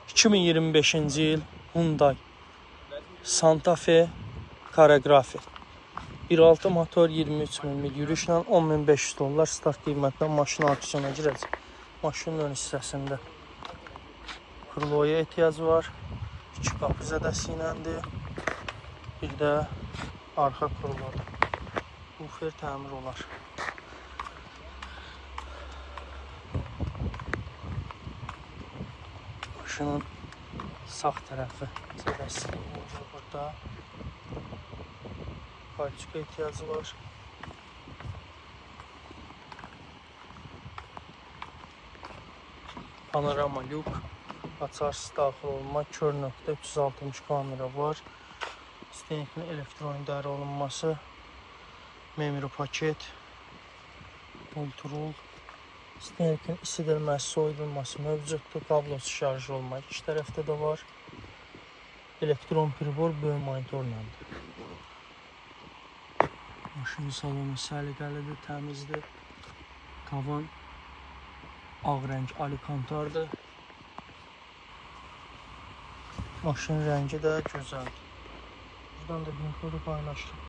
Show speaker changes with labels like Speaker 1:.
Speaker 1: 2025-ci il Hyundai Santa Fe Koreografi. 1.6 motor 23 min mil yürüyüşlə 10.500 dollar start qiymətinə maşın auksyona girəcək. Maşının ön hissəsində kruloya ehtiyacı var. İki qapı zədəsi iləndir. Bir də arxa kruloda. Bufer təmir olar. Maşının sağ tərəfi zədəsi olacaq burada. Palçıqa ehtiyacı var. Panorama lük, açarsız daxil olma, kör nöqtə 360 kamera var. Stenikli elektron idarə olunması, memory paket, multirul, Stenik'in isidilməsi, soyudulması mövcuddur. Kablosuz şarj olma iki tərəfdə də var. Elektron pribor böyük monitorlandır. Maşının salonu səliqəlidir, təmizdir. Tavan ağ rəng alikantardır. Maşının rəngi də gözəldir. Buradan da VIN kodu paylaşırım.